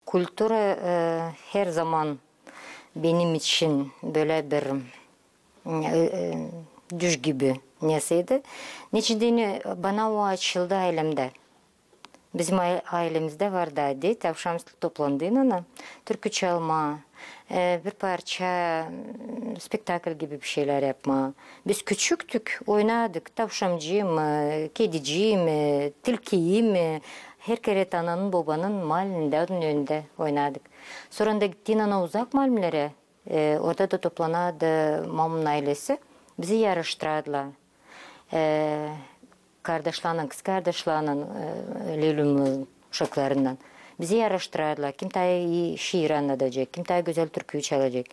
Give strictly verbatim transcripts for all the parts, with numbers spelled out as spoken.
Kultura, e, herzaman benim için bölä bir, e, e, düş gibi neseydi. Neçin deyni, bana o açıldı aylemdä. Bizim ay-, aylemizdä vardı adet, avşam üstü toplandıynan türkü çalmaa, e, bir parça, m, spektakl gibi bir şeylär yapmaa. Biz küçüktük, oynadık tavşancıı mı, kediciyi mi, tilkiyi mi, her kerä ananın, bobanın mal önündä oynadık. Sora da gittiynän uzak malmnerä, e, orada da toplanardı malmnın aylesi, bizi yarıştıradılar. E, kardaşlarlan, kızkardaşlarlan, e, Lelümnän uşaklarınnan. Bizi yarıştıradılar, kim taa ii şiir annadacek, kim taa gözäl türkü çalacek.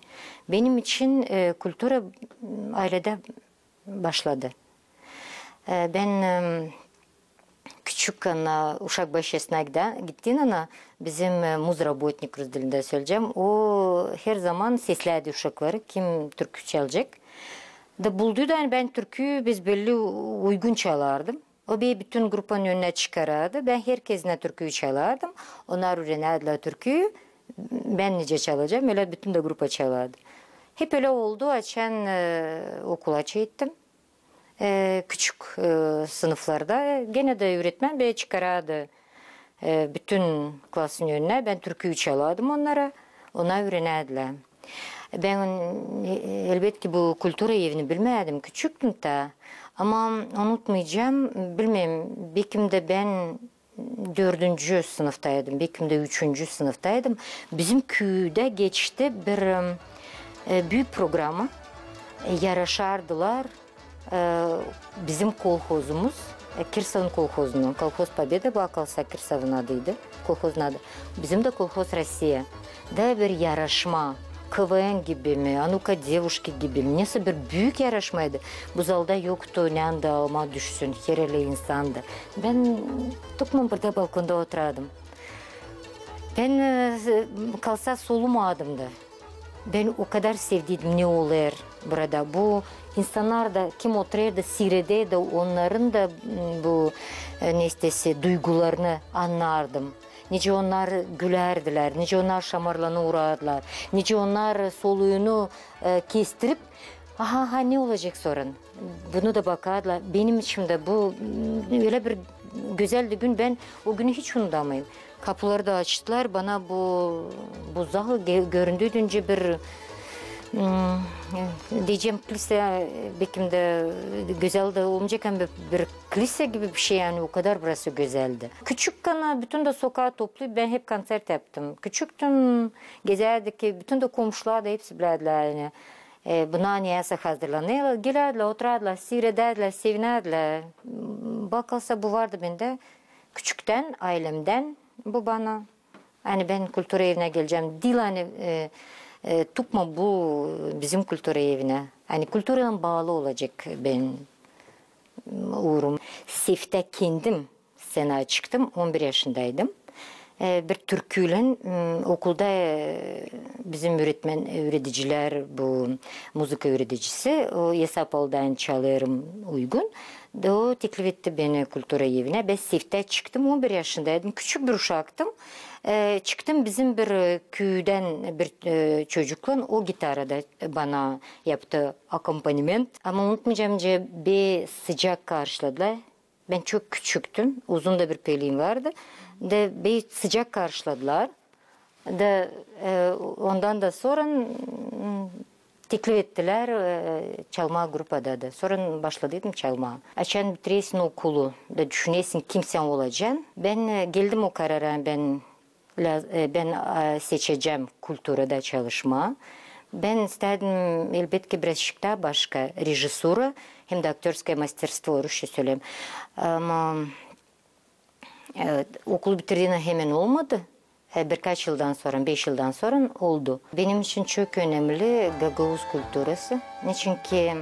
Benim için, e, kultura, m, ayledä başladı. E, bän, e, küçük, ana, uşak başçasına gidä-, gittiynän, ana, bizim, e, muzrabotnik, rus dilindä söleyecäm, o herzaman seslärdi uşakları, kim türkü çalacek. Da bulduydu, ani bän türkü bän bölä uygun çalardım. O beni bütün grupanın önünä çıkarardı. Bän herkezinä türkü çalardım. Onnar üürenärdilär türküyü. Bän nicä çalacam, ölä bütün dä grupa çalardı. Hep ölä oldu, açan, e, okula çektim. E, küçük, e, sınıflarda. Genä dä üüretmän beni çıkarardı, e, bütün klasın önünä. Bän türkü çalardım onnara. Onnar üürenärdilär. Bän, e, elbetki, bu kultura evini bilmärdim, küçüktüm taa. Ama unutmayacam, bilmeerim, bekim dä bän dördüncü sınıftaydım, bekim dä üçüncü sınıftaydım. Bizim küüdä geçti bir, e, büük programa, e, yarışardılar, e, bizim kolhozumuz, e, Kirsovun kolhozundan, kolhoz Pobeda, bu kalsa Kirsovun adıydı, kolhozun adı. Bizim dä kolhoz Rossiya. Da bir yarışma, K V N gibi mi, "А ну-ка, девушки" gibi mi, nesä bir büük yarışmaydı. Bu zalda yoktu, ne anda alma düşsün, hereli insandı. Bän tokman burada balkonda oturardım. Bän, e, kalsa solumadım da. Bän o kadar sevdiydim, ne olêr burada. Bu insannar da, kim oturêrdı, siireder, da onnarın da, m, bu, e, neysä, duygularını annardım. Nicä onnar gülärdilär, nicä onnar şamarlanıp urardılar, nicä onnar soluyunu, e, kestirip, aha, aha, ne olacek sora? Bunu da bakardılar. Benim için dä bu, m, ölä bir gözäldi gün, bän o günü hiç unudamayım. Kapuları da açtılar, bana bu, bu zal ge-, göründü deyni bir, m, deyecäm, klisä, bekim dä gözäl dä olmayacek, ama bir, bir klisä gibi bir şey, ani o kadar burası gözäldi. Küçükkän bütün dä sokaa toplayıp bän hep konţert yaptım. Küçüktüm, gezärdik, bütün dä komşular da hepsi bilärdilär, ani, e, buna nesä hazırlanêrlar. Gelärdilär, oturardılar, siiredärdilär, sevinärdilär. Bakarsa, bu vardı bendä küçüktän, aylemdän bu bana. Ani bän kultura evinä gelecäm, diil ani, e, e, tokma bu bizim kultura evinä. Ani kulturaylan baalı olacek benim, m, uurum. Seftä kendim sţenaya çıktım, on bir yaşındaydım. E, bir türküylän, m, okulda, e, bizim üüretmän, üüredicilär, bu muzıka üüredicisi, o esap aldı, ani çalêrım uygun. Da o teklif etti beni kultura evinä. Bän seftä çıktım, on bir yaşındaydım, küçük bir uşaktım. E, çıktım bizim bir, e, küüdän bir, e, çocuklan, o gitarada bana yaptı akompanyement. Ama unutmayacam, nicä beni sıcak karşıladılar. Bän çok küçüktüm, uzun da bir peleim vardı. Da beni sıcak karşıladılar. Da, e, ondan da sora, m, teklif ettilär, e, çalmaa grupada da. Sora başladıydım çalmaa. Açan bitiräsin okulu, da düşünäsin, kim sän olacan. Bän, e, geldim o karara, bän lä-, e, bän, e, seçecäm kulturada çalışmaa. Bän istädim, elbetki, birazçık taa başka, režisura hem dä aktörskoye masterstvo, rusça söleerim. Ama, e, okulu bitirdiynän hemen olmadı. E, birkaç yıldan sora, beş yıldan sora oldu. Benim için çok önemli gagauz kulturası. Neçinki,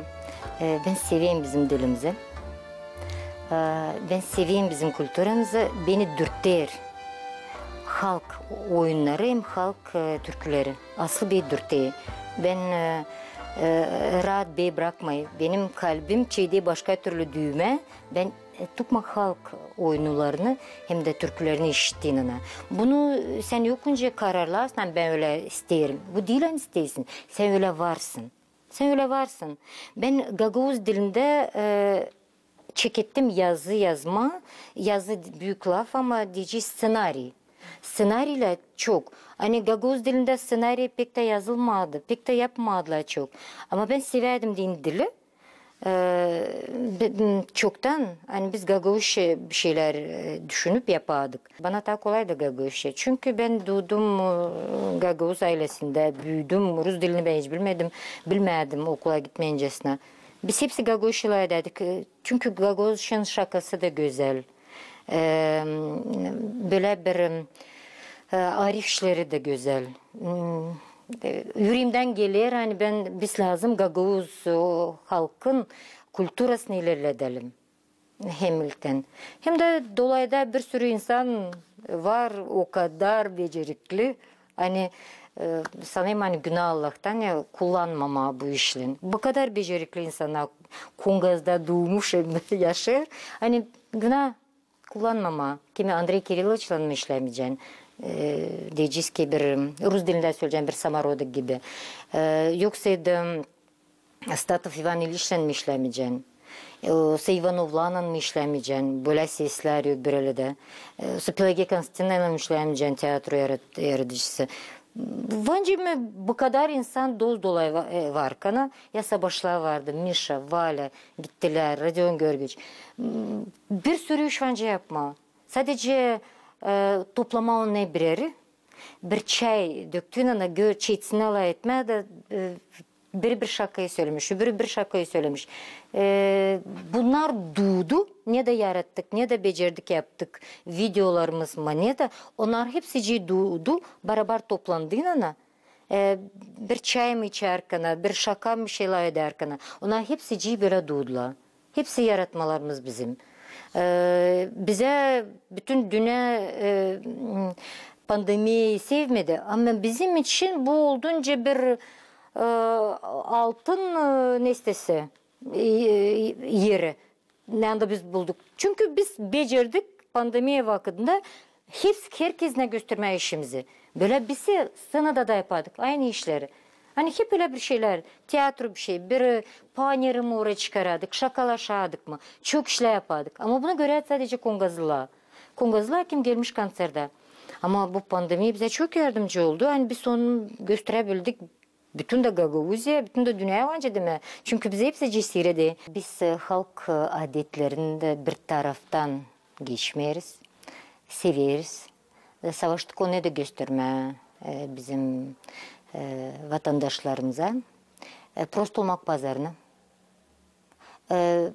e, bän severim bizim dilimizi. E, bän severim bizim kulturamızı, beni dürter halk oyunnarı hem halk, e, türküleri. Asıl beni dürter. Bän, e, e, raat beni brakmêêr. Benim kalbim çekti başka türlü düümä. Bän E, tokmaa halk oyunnarını hem dä türkülerini işittiynän. Bunu sän yokunca kararlarsın, ani bän ölä isteerim. Bu diil, ani isteersin. Sän ölä varsın. Sän ölä varsın. Bän gagauz dilindä, e, çekettim yazı yazmaa. Yazı büük laf, ama deyecez sţenariy. Sţenariylär çok. Ani gagauz dilindä sţenariy pek tä yazılmadı, pek tä yapmadılar çok. Ama bän sevärdim deyni dili. E, b-, m, çoktan, ani biz gagauzça bir şeylär, e, düşünüp yapardık. Bana taa kolaydı gagauzça. Çünkü bän duudum, e, gagauz aylesindä, büüdüm. Rus dilini bän hiç bilmedim, bilmärdim okula gitmeyincäsinä. Biz hepsi gagauzça lafedärdik. E, çünkü gagauzçanın şakası da gözäl. E, bölä bir, e, arif işleri dä gözäl. M, e, üreemdän geler, ani bän, biz lääzım gagauz, o, halkın kulturasını ilerledelim. Hem ilktän. Hem dä dolayda bir sürü insan var, o kadar becerikli, ani, e, sanêrım, ani günä Allahtan, e, kullanmamaa bu işlän. Bu kadar becerikli insannar Kongazda duumuş hem dä yaşêêr. Ani günä kullanmamaa. Kimi Andrey Kirilloviçlan mı işlämeycän, e, deyecez ki, bir, m, rus dilindä söleyecäm, bir samorodik gibi. E, yoksa da Statov İvan İliçlän mi işlämeycän? E, o, sa İvanovlannan mı işlämeycän? Bölä seslär yok bir ölä dä. E, sa Pelagiya Konstantinaylan mı işlämeycän, teatro yarat-, yaradıcısı? Bence mi bu kadar insan dost-dolay va-, e, var kana, ya Sabaşlar vardı, Mişa, Valä, gittilär, Rodion Georgiç. M, bir sürü iş bence yapmaa. Sadece, e, toplamaa onu bir erä, bir çay döktüynän, gör, çetsin alay etmää dä, e, biri bir şakayı sölemiş, öbürü bir şakayı sölemiş. E, bunnar duudu, ne dä yarattık, ne dä becerdik, yaptık, videolarımız mı, ne dä, onnar hepsicii duudu, barabar toplandıynana, e, bir çay mı içärkana, bir şaka mı şey lafedärkana, onnar hepsicii bölä duudular. Hepsi yaratmalarımız bizim. E, bizä bütün dünnä, e, m, pandemiyayı sevmedi, ama bizim için bu oldunca bir, e, altın, e, nestesi, e, eri. Neredä biz bulduk. Çünkü biz becerdik pandemiya vakıdında hepsi, herkesinä göstermää işimizi. Bölä biz sţenada da yapardık aynı işleri. Ani hep ölä bir şeylär, teatro bir şey, bir, e, paneri mi oraya çıkarardık, şakalaşardık mı, çok işlär yapardık. Ama bunu görärdi sadece kongazlılar. Kongazlılar, kim gelmiş konsertä. Ama bu pandemiya bizä çok yardımcı oldu. Ani biz onu gösterebildik. Bütün dä Gagauziya, bütün dä dünneyä, bence, demää. Çünkü biz hepsicii siiredi. Biz, e, halk, e, adetlerini dä bir taraftan geçmeeriz, severiz. E, savaştık onu da göstermää, e, bizim, e, vatandaşlarımıza. E, prost olmak bazarına. E,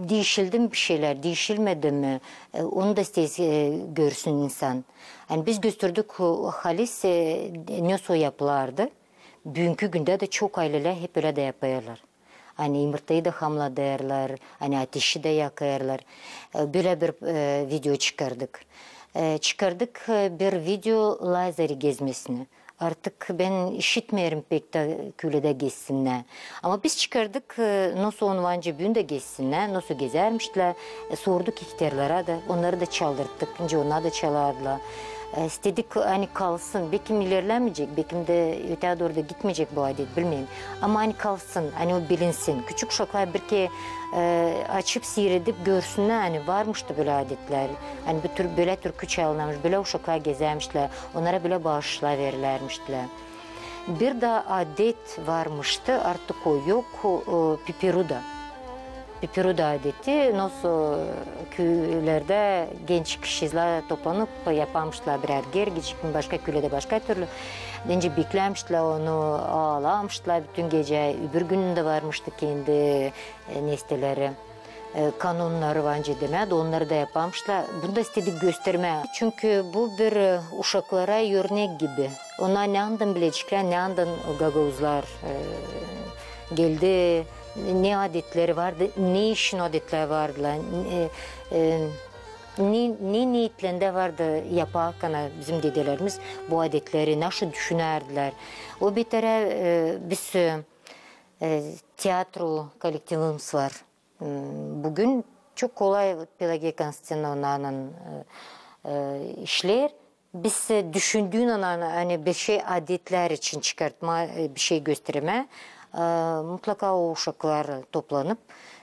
diişildi mi bir şeylär, diişilmedi mi, e, onu da isteeriz, e, görsün insan. Ani biz gösterdik, e, halis, e, nesoy yapılardı. Büünkü gündä dä çok aylelär hep ölä dä yapêrlar. Ani yımırtayı da hamladêrlar, ani ateşi dä yakêrlar. E, bölä bir, e, video çıkardık. E, çıkardık, e, bir video Lazari gezmesini. Artık bän işitmeerim pek tä küülerdä gezsinnär. Ama biz çıkardık, e, nesoy onu bence büün dä gezsinnär, nesoy gezärmişlär. E, sorduk ihtärlara da, onnarı da çaldırttık, nicä onnar da çalardılar. E, istedik, ani kalsın, bekim ilerlämeyecek, bekim dä öteyä dooru da gitmeyecek bu adet, bilmeerim. Ama ani kalsın, ani o bilinsin. Küçük uşaklar bir kerä, e, açıp siiredip görsünnär, ani varmıştı bölä adetlär. Ani bu tür, bölä türkü çalınarmış, bölä uşaklar gezärmişlär, onnara bölä baaşışlar verilärmişlär. Bir dä adet varmıştı, artık o yok, o, e, pipiruda. Pipiruda adeti, nesoy küülerdä genç kişilär toplanıp yaparmışlar birär gergicik mi, başka küülerdä başka türlü. Deyni beklärmişlär onu, aalarmışlar bütün gecä, öbür günü dä varmıştı kendi, e, nesteleri. E, kanonnarı, bence, demää dä, onnarı da yaparmışlar. Bunu da istedik göstermää. Çünkü bu bir, e, uşaklara örnek gibi. Onnar ne andan bileceklär, ne andan gagauzlar, e, geldi, ne adetleri vardı, ne için o adetlär vardılar, e, e, ne, ne niyetlendä vardı yaparkana bizim dedelerimiz bu adetleri, nasıl düşünärdilär. O beterä, e, biz, e, e, teatro kollektivimiz var. M, büün Çok kolay Pelagiya Konstantinovnanın e, e, işleer. Biz e, düşündüünän, ani bir şey adetlär için çıkartma, e, bir şey göstermä, e, mutlaka o uşaklar toplanıp.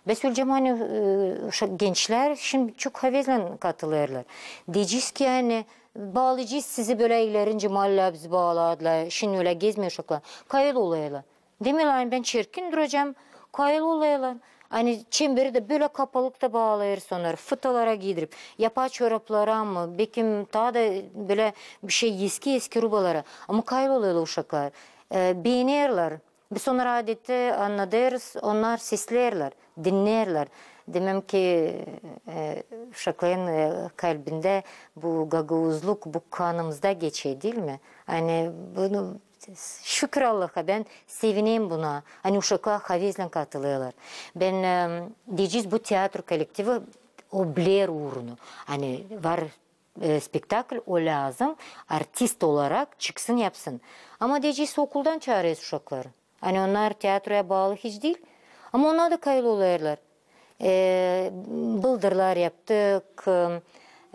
Bän söleyecäm, ani e, uşak, gençlär şindi çok havezlän katılêrlar. Deyecez ki, ani baalayacez sizi bölä ilerincä, malä bizi baaladılar. Şindi ölä gezmeer uşaklar. Kayıl olêrlar. Demeerlär, ani bän çirkin duracam, kayıl olêrlar. Ani çemberi dä bölä kapalık da baalêêrız onnarı, fıtalara giidirip, yapaa çoraplara mı, bekim taa da bölä bir şey, eski-eski rubalara. Ama kayıl olêrlar uşaklar. E, beenerlär. Biz onnarı adeti annadêrız, onnar sesleerlär, dinnärlär. Demem ki, e, uşakların e, kalbindä bu gagauzluk, bu kanımızda geçer, diil mi? Ani bunu Şükür Allaha, bän sevinerim buna. Ani uşaklar havezlän katılêrlar. Bän e, deyecez, bu teatro kollektivi o biler uurunu. Ani var e, spektakl, o lääzım artist olarak çıksın, yapsın. Ama deyecez, okuldan çaarêrız uşakları. Ani onnar teatroya baalı hiç diil. Ama onnar da kayıl olêrlar. E, bıldırlar yaptık,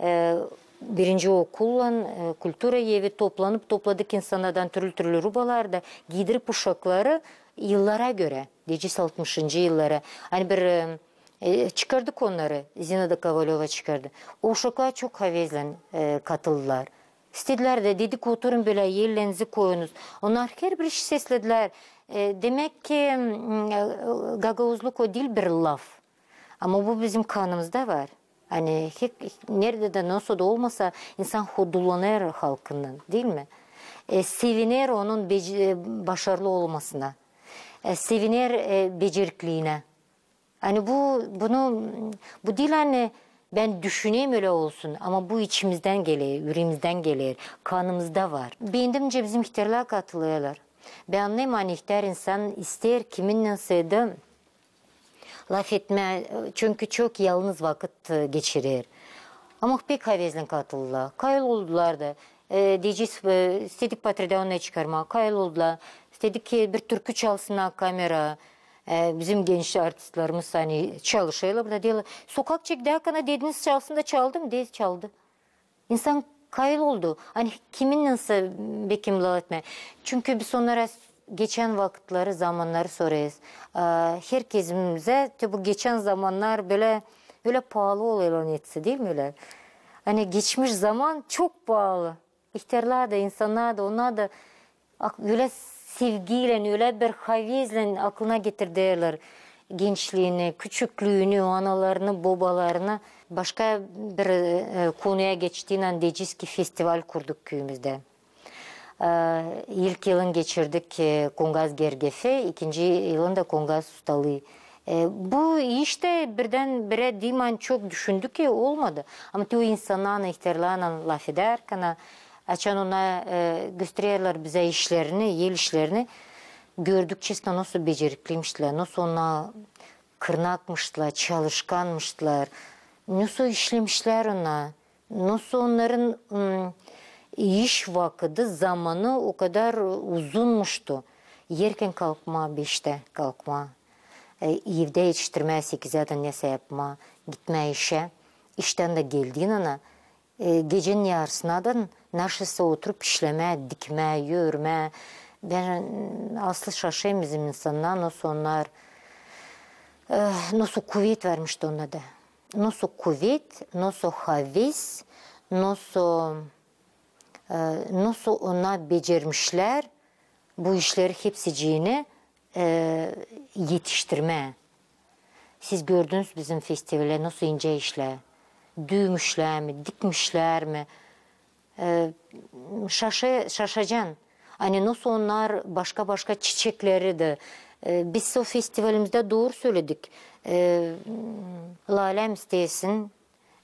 e, birinci okullan, e, kultura evi toplanıp, topladık insannardan türlü-türlü rubalarda, giidirip uşakları yıllara görä, deyecez, altmışıncı yıllara. Ani bir e, e, çıkardık onnarı, Zinaida Kovalöva çıkardı. O uşaklar çok havezlän e, katıldılar. İstedilär dä, dedik, oturun bölä, ellerinizi koyunuz. Onnar herbir işi sesledilär. E, demäk ki, m, e, gagauzluk o diil bir laf. Ama bu bizim kanımızda var. Ani hep, neredä dä, nasıl da olmasa, insan hodullanêr halkınnan, diil mi? E, seviner onun bec-, e, başarılı olmasına. E, seviner e, becerikliinä. Ani bu, bunu, bu diil, ani bän düşünerim ölä olsun, ama bu içimizdän geler, üreemizdän geler, kanımızda var. Beendim, nicä bizim ihtärlar katılêrlar. Bän annêêrım, ani ihtär insan isteer kiminnänsä dä lafetmää, çünkü çok yalnız vakıt e, geçirer. Ama pek havezlän katıldılar. Kayıl oldular da. E, deyecez, e, istedik Patridanı çıkarmaa, kayıl oldular. İstedik ki bir türkü çalsınnar kamera. E, bizim genç artistlarımız, ani çalışêrlar burada, deerlär, sokak çekti, akana dediniz çalsın da, çaldı mı? Deer, çaldı. İnsan kayıl oldu. Ani kiminnänsä bekim lafetmää. Çünkü biz onnara geçän vakıtları, zamannarı sorêrız. E, herkezimizä te bu geçän zamannar bölä, bölä paalı olêr, neçin, diil mi ölä? Ani geçmiş zaman çok paalı. İhtärlar da, insannar da, onnar da ak-, ölä sevgiylän, ölä bir havezlän aklına getirdilär gençliini, küçüklüünü, analarını, bobalarını. Başka bir e, konuya geçtiynän deyecez ki, festival kurduk küüyümüzdä. E, ilk yılın geçirdik e, Kongaz Gergefi, ikinci yılın da Kongaz Ustalıı. E, bu iş tä birdän-birä deyim, ani çok düşündük ki, olmadı. Ama te o insannarlan, ihtärlarlan lafedärkän, açan onnar e, göstererlär bizä işlerini, el işlerini, gördük, çestno, nasıl beceriklimişlär, nasıl onnar kırnakmışlar, çalışkanmışlar, nasıl işlemişlär onnar. Nasıl onnarın m, iş vakıdı, zamanı o kadar uzunmuştu. Erkän kalkmaa, beştä kalkmaa. E, evdä etiştirmää sekizädän nesä yapmaa, gitmää işä. İştän dä geldiynän, e, gecänin yarısınadan naşeysä oturup işlemää, dikmää, örmää. Bän aslı şaşêrım bizim insannara, nasıl onnar, e, nasıl kuvet varmış onnarda. Nasıl kuvet, nasıl haves, nasıl, e, nasıl onnar becermişlär bu işleri hepsicini e, etiştirmää. Siz gördünüz bizim festivalä nasıl incä işlär. Düümüşlär mi, dikmişlär mi? E, şaşa-, şaşacan. Ani nasıl onnar başka-başka çiçekleri dä. E, biz o festivalimizdä dooru söledik. E, lalä mi isteersin,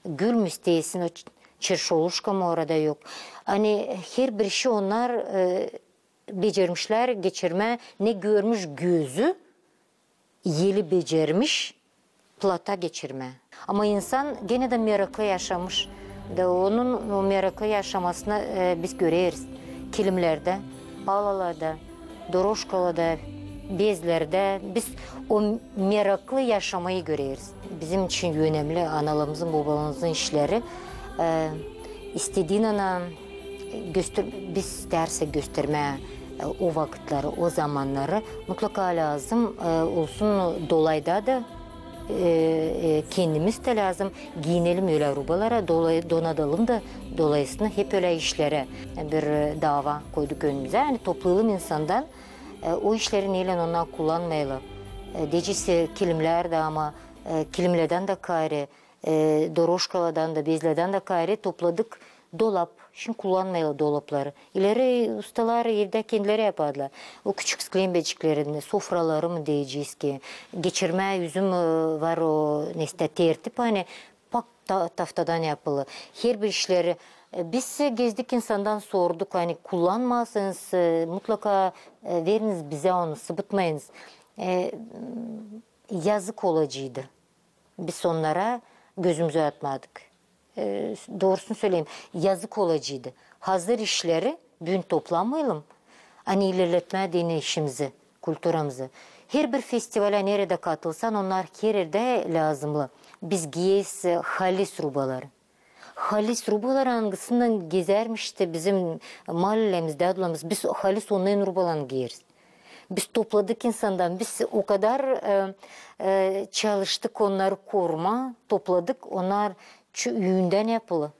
gül mü isteersin, o ç-, çerşoluşka mı orada yok. Ani herbir işi onnar e, becermişlär geçirmää, ne görmüş gözü, eli becermiş plata geçirmää. Ama insan genä dä meraklı yaşamış. Da onun o meraklı yaşamasını e, biz göreriz. Kilimlerdä, alalarda, dorožkalarda, Bezlerdä biz o meraklı yaşamayı göreriz. Bizim için önemli analarımızın, bobalarımızın işleri. E, istediinän göster-, biz istärsä göstermää, e, o vakıtları, o zamannarı, mutlaka lääzım, e, olsun dolayda da, e, e, kendimiz dä lääzım giinelim ölä rubalara, dolay-, donadalım da dolayısına hep ölä işlerä. Bir, e, dava koyduk önümüzä, ani toplayalım insandan, e, o işleri neylän onnar kullanmayla. E, deyecez, kilimlär dä, ama, e, kilimlerdän dä kayri, e, doroşkalardan da, bezlerdän dä kayri topladık dolap. Şindi kullanmayla dolapları. İleri ustalar evdä kendileri yapardılar. O küçük sklembeçikleri, sofraları mı deyecez ki, geçirmää üzüm, e, var o, neysä, tertip, ani pak ta-, taftadan yapılı. Herbir işleri, e, biz gezdik, insandan sorduk, ani kullanmazsanız, e, mutlaka, e, veriniz bizä onu, sıbıtmayınız. E, yazık olaceydı. Biz onnara gözümüzü atmadık. E, doorusunu söleyim, yazık olaceydı. Hazır işleri büün toplamayalım, ani ilerletmää deyni işimizi, kulturamızı. Herbir festivalä neredä katılsan, onnar hererdä lääzımlı. Biz giyeriz, e, halis rubaları. Halis rubaları, angısınnan gezärmiş dä bizim maallelerimiz, dädularımız, biz halis onnarın rubalarını giyeriz. Biz topladık insandan, biz o kadar, e, e, çalıştık onnarı korumaa, topladık, onnar çü-, üündän yapılı.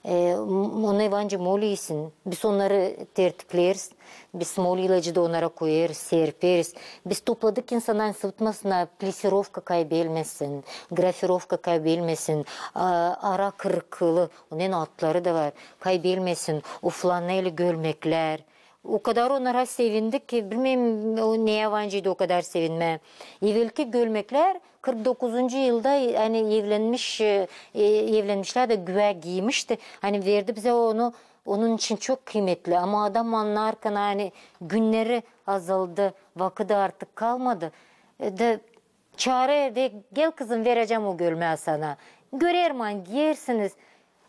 E, m-, onu evancı moliysin, biz onnarı tertipleriz, biz moliylacı da onnara koyêrız, serperiz. Biz topladık insandan, sıbıtmasınnar, plesirovka kaybelmesin, grafirovka kaybelmesin, a, ara kırıklı, onun altları da var, kaybelmesin, o flaneli gölmeklär. O kadar onnara sevindik ki, bilmeerim, o ne evancıydı o kadar sevinmää. Evelki gölmeklär kırk dokuzuncu yılda, ani evlenmiş, e, evlenmişlär dä güvä giymişti. Ani verdi bizä onu, onun için çok kıymetli. Ama adam annarkan, ani günneri azaldı, vakıdı artık kalmadı. E, da çaarêr, de, gel, kızım, verecäm o gölmää sana. Görerim, ani giyersiniz.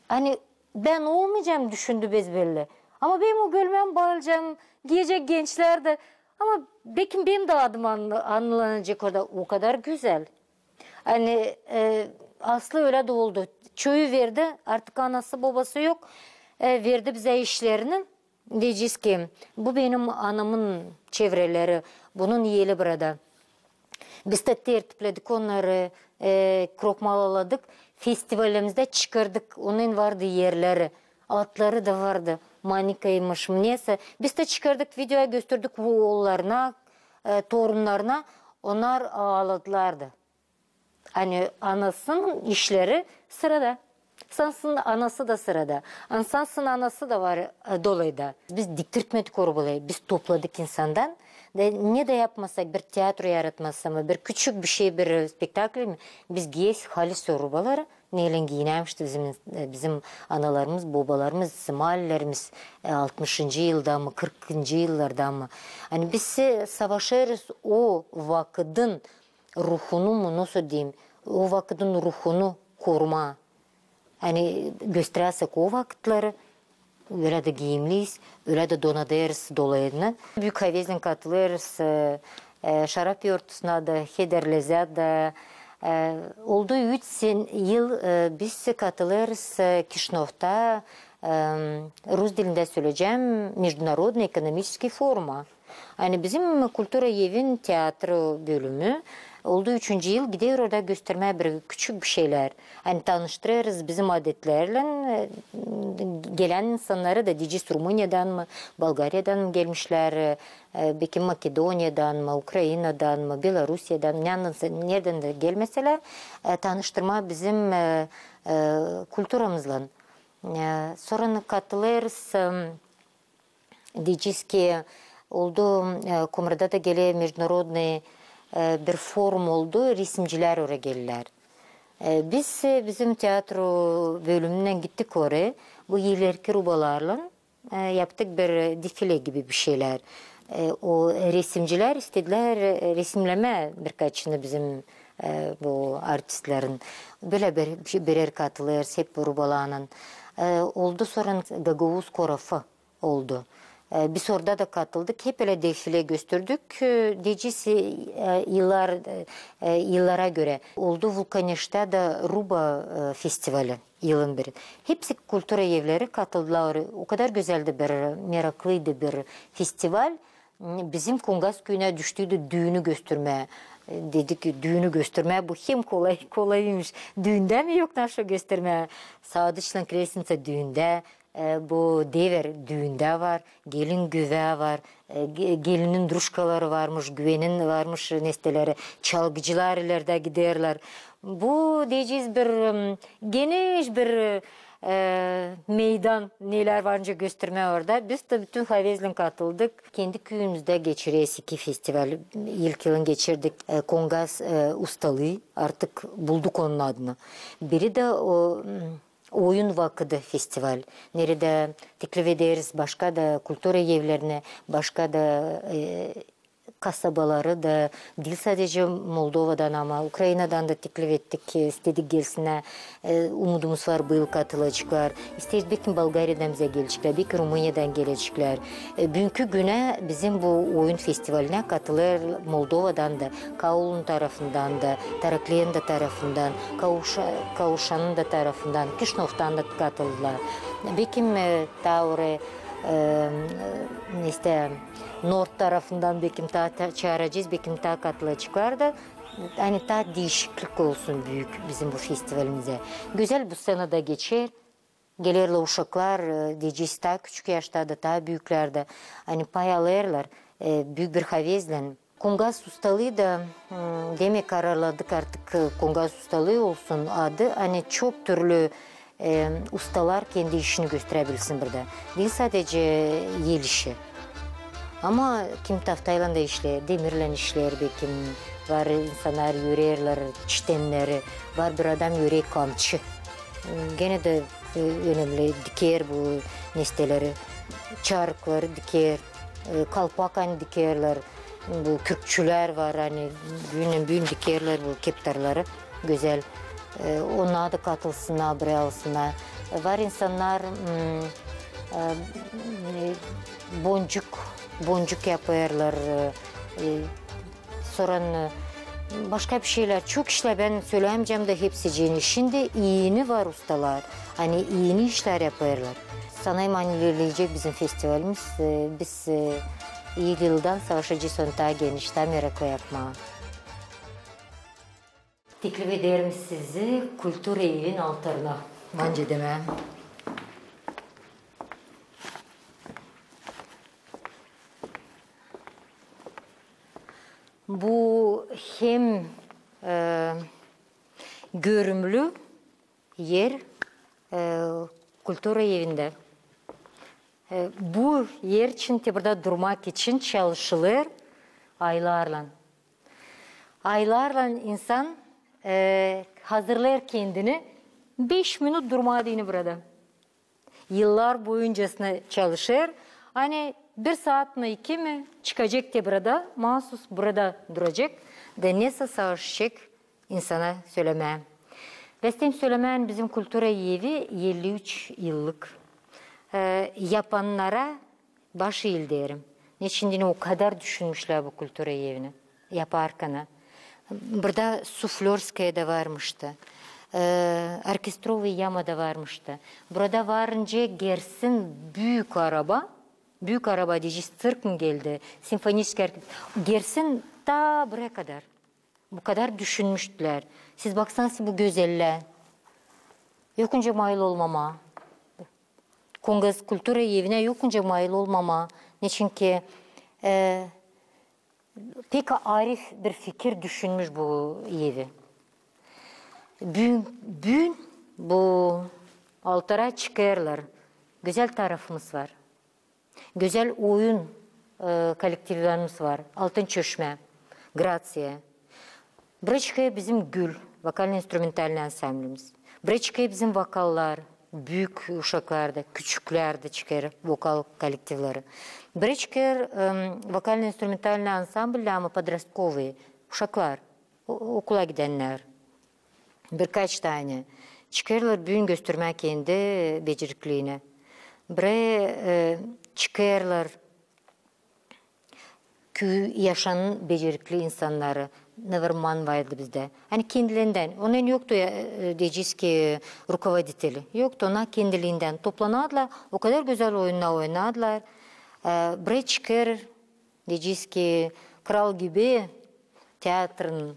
Ani bän olmayacam, düşündü bezbelli. Ama benim o gölmää bayılacam, giyecek gençlär dä. Ama bekim benim dä adım an-, anılanacek orada. O kadar gözäl. Ani, e, aslı ölä dä oldu. Çoyu verdi, artık anası, bobası yok. E, verdi bizä işlerini. Deyecez ki, bu benim anamın çevreleri, bunun eli burada. Biz dä tertipledik onnarı, e, krokmalaladık, festivallerimizdä çıkardık, onun vardı erleri, atları da vardı, Manikaymış, neysä. Biz dä çıkardık videoya, gösterdik oollarına, e, torunnarına, onnar aaladılar da. Ani anasının işleri sırada. Sansın anası da sırada. Ani sansın anası da var, e, dolayda. Biz diktirtmedik o rubaları, biz topladık insandan. Da ne dä yapmasak, bir teatro yaratmasak mı, bir küçük bir şey, bir, e, spektakl mi, biz giyeriz halis o rubaları, neylän giinärmişti bizim, e, bizim analarımız, bobalarımız, maallelerimiz, e, altmışıncı yılda mı, kırkıncı yıllarda mı. Ani biz, e, savaşêrız o vakıdın ruhunu mu, nasıl deyim, o vakıdın ruhunu korumaa. Ani gösteräsek o vakıtları, ölä dä giyimliyiz, ölä dä donadêrız dolayını. Büük havezlän katılêrız, e, e, şarap yortusuna da, hederlezä dä. E, oldu üç sen-, yıl, e, biz katılêrız, e, Kişinövda, e, rus dilindä söleyecäm, международный экономический форум. Ani bizim kultura evin teatro bölümü oldu üçüncü yıl gider orada göstermää bir küçük bir şeylär. Ani tanıştırêrız bizim adetlärlän, e, gelän insannarı da, deyecez, Rumıniyadan mı, Bolgariyadan mı gelmişlär, e, bekim Makedoniyadan mı, Ukrainadan mı, Belorusiyadan, neredän dä gelmeselär, e, tanıştırmaa bizim, e, e, kulturamızlan. E, sora katılêrız, e, deyecez ki, oldu, e, Komrada da geler международный, e, bir forum oldu, resimcilär oraya gelilär. E, biz, e, bizim teatro bölümünnän gittik oraya, bu ilerki rubalarlan, e, yaptık bir defile gibi bir şeylär. E, o resimcilär istedilär, e, resimlemää birkaçını bizim, e, bu artistlerin. Bölä bir, birär katılêrız hep bu rubalarlan. E, oldu sora Gagauz korafı oldu. E, biz orada da katıldık. Hep ölä defile gösterdik. E, deyecez, e, yıllar, e, yıllara görä. Oldu Vulkaneştä da Ruba, e, festivali yılın biri. Hepsi kultura evleri katıldılar. O kadar gözäldi bir, meraklıydı bir festival. Bizim Kongaz küüyünä düştüydü düünü göstermää. E, dedik, düünü göstermää, bu hem kolay, kolaymış. Düündä mi yok naşo göstermää? Saadıçlan Krestnitsa düündä, e, bu Dever düündä var, gelin güvä var, e, ge-, gelinin drujkaları varmış, güvän varmış nesteleri, çalgıcılar ilerdä giderlär. Bu, deyecez, bir, m, geniş bir, e, meydan, nelär var nicä göstermää orada. Biz dä bütün havezlän katıldık. Kendi küüyümüzdä geçireriz iki festival. İlk yılın geçirdik, e, Kongaz, e, ustalıı, artık bulduk onun adını. Biri dä o, m, Oyun vakıdı festival. Neredä teklif ederiz başka da kultura evlerinä, başka da, e, kasabaları da, diil sadecä Moldovadan, ama Ukrainadan da teklif ettik, e, istedik gelsinnär. E, umudumuz var, bu yıl katılaceklar. İsteeriz, bekim Bolgariyadan bizä geleceklär, bekim Rumıniyadan geleceklär. E, büünkü günä bizim bu oyun festivalinä katılêr Moldovadan da, Kaulun tarafından da, Taraklienda tarafından, Kauşa-, Kauşanın da tarafından, Kişinövdan da katıldılar. Bekim, e, taa orayı, e, neste, Nord tarafından bekim taa, taa çaaracez, bekim taa katılaceklar da, ani taa diişiklik olsun büük bizim bu festivalimizä. Gözäl bu sţenada geçer. Gelerlär uşaklar, e, deyecez, taa küçük yaşta da, taa büüklär dä, ani pay alêrlar, e, büük bir havezlän. Kongaz ustalıı da, m, demäk, kararladık artık, e, Kongaz ustalıı olsun adı, ani çok türlü, e, ustalar kendi işini gösterebilsin burada. Diil sadecä el işi. Ama kim taftaylan da işleer, demirlän işleer, bekim var insannar örerlär çitenleri, var bir adam örer kamçı. Genä dä, e, önemli, diker bu nesteleri, çarıkları diker, e, kalpak ani dikerlär, bu kürkçülär var, ani büünnän-büün dikerlär bu keptarları, gözäl. E, onnar da katılsınnar, burayı alsınnar. E, var insannar, m, e, e, boncuk, boncuk yapêrlar, e, e, sora, e, başka bir şeylär. Çok işlär, bän sölämeyecäm dä hepsicini. Şindi eni var ustalar, ani eni işlär yapêrlar. Sanêrım, ani ilerleyecek bizim festivalimiz. E, biz, e, yıl-yıldan savaşacez onu taa geniş, taa meraklı yapmaa. Teklif ederim sizi kultura evin altına. Bence de mi? Bu hem, e, görümlü er, e, kultura evindä. E, bu er için te burada durmak için çalışılêr aylarlan. Aylarlan insan, e, hazırlêêr kendini beş minut durmaa deyni burada. Yıllar boyuncasına çalışêr, ani bir saat mı, iki mi çıkacek te burada, maasus burada duracek da nesä savaşacek insana sölemää. Bän isteerim sölemää, bizim kultura evi elli üç yıllık. E, yapannara baş iildeerim. Neçin deyni o kadar düşünmüşlär bu kultura evini yaparkana. Burada suflörskaya da varmıştı. E, orkestrovaya yama da varmıştı. Burada var nicä gersin büük araba. Büük araba deyecez, ţirk mı geldi, simfoniçeskiy orkestr. Gersin taa buraya kadar. Bu kadar düşünmüşlär. Siz baksanız bu gözellää. Yok nicä mayıl olmamaa. Kongaz kultura evinä yok nicä mayıl olmamaa. Neçin ki, e, pek arif bir fikir düşünmüş bu evi. Büün, büün bu altora çıkêrlar. Gözäl tarafımız var. Gözäl oyun, e, kollektivlerimiz var. Altın Çeşmä, Graţiya. Buraya çıkêr bizim Gül, vokalno-instrumentalnıy ansamblimiz. Buraya çıkêr bizim vokallar, büük uşaklar da, küçüklär dä çıkêr vokal kollektivleri. Buraya çıkêr, em, vokalno-instrumentalnıy ansamblä, ama подростковые, uşaklar, o-, okula gidennär. Birkaç tanä. Çıkêrlar büün göstermää kendi beceriklerini. Buraya, e, çıkêrlar. Küü yaşayan becerikli insannarı, Neverman vardı bizdä. Ani kendilerinden, onnar yoktu ya, e, deyecez ki, rukovoditeli. Yoktu, onnar kendiliindän toplanardılar, o kadar gözäl oyunnar oynardılar. E, buraya çıkêr, deyecez ki, kral gibi teatrın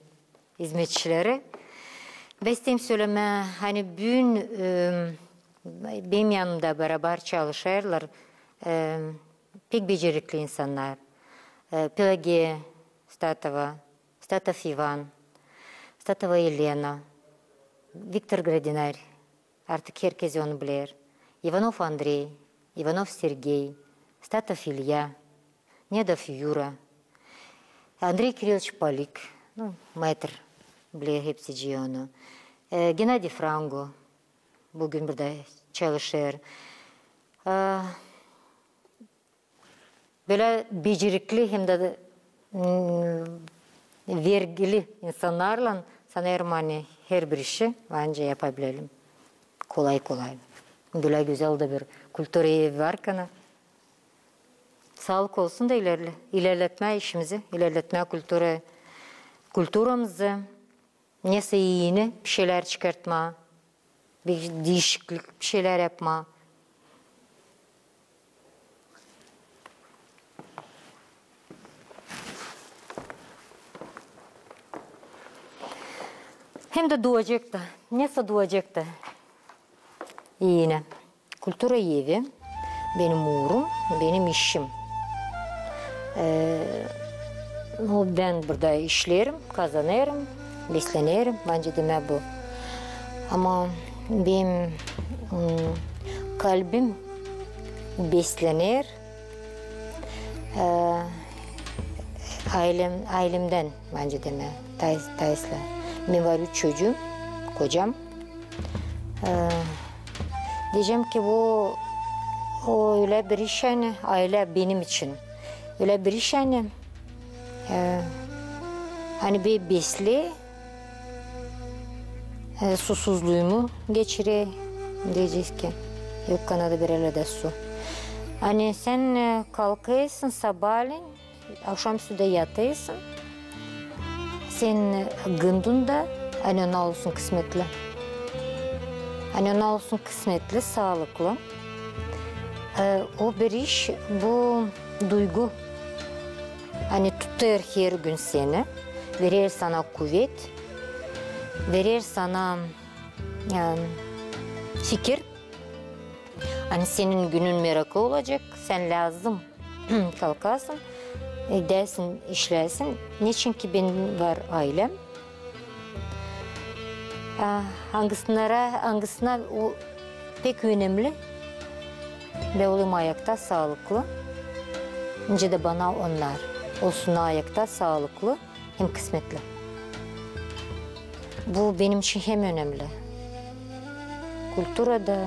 hizmetçileri. Bän isteerim sölemää, ani büün, e, benim yanımda barabar çalışêrlar, e, pek becerikli insannar. E, Pelageya Statova, Statov İvan, Statova Elena, Viktor Gradinari, artık herkez onu biler, İvanov Andrey, İvanov Sergey, Statov İlya, Nedov Yura, Andrey Kirilliç Polik, nu, metr, biler hepsicii onu, e, Gennadiy Frango, büün burada çalışêr. E, bölä becerikli hem dä, m, vergili insannarlan, sanêrım, ani herbir işi bence yapabilelim kolay-kolay. Bölä gözäl dä bir kultura evi var kana. Saalık olsun da ilerle-, ilerletmää işimizi, ilerletmää kultura, kulturamızı. Nesä eni bir şeylär çıkartmaa, bir diişiklik bir şeylär yapmaa. Hem dä duacek ta, nesä duacek ta eni. Kultura evi benim uurum, benim işim. E, nu, bän burada işleerim, kazanêrım, beslenerim, bence demää bu. Ama benim, m, kalbim beslener, e, aylem, aylemdän, bence demää, tay-, tayısla. Benim var üç çocuum, kocam. E, deyecäm ki, bu, o ölä bir iş, ani, aylä benim için. Ölä bir iş, ani, e, ani be-, beslää, e, susuzluumu geçirä, deyecez ki. Yok Kanadada bir ölä dä su. Ani sän, e, kalkêrsın sabaalän, akşamüstü dä yatêrsın. Sän gındun da, ani ona olsun kısmetli. Ani ona olsun kısmetli, saalıklı. E, o bir iş, bu duygu. Ani tutêr her gün seni, verer sana kuvet, verer sana, e, fikir. Ani senin günün meraklı olacek, sän lääzım kalkasın, e, gidäsin, işleyäsin. Neçin ki benim var aylem. A, angısınara, angısına o pek önemli. Bän olayım ayakta, saalıklı. Nicä dä bana onnar. Olsunnar ayakta, saalıklı hem kısmetli. Bu benim için hem önemli. Kultura da,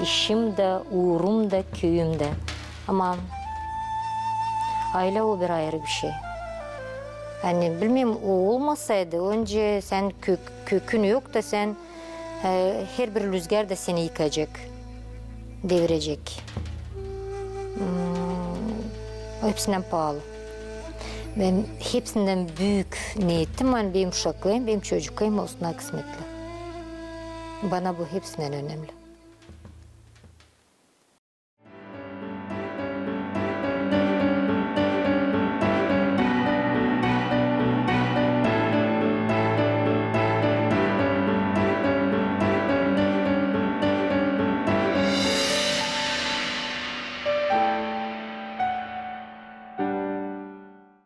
işim dä, uurum da, küüyüm dä. Ama aylä o bir ayırı bir şey. Ani, bilmeerim, o olmasaydı, öncä sän kök-, kökün yok da sän, e, herbir lüzgär da seni yıkacek, devirecek. Hmm, o hepsindän paalı. Bän hepsindän büük niyetim, ani benim uşaklarım, benim çocuklarım olsunnar kısmetli. Bana bu hepsindän önemli.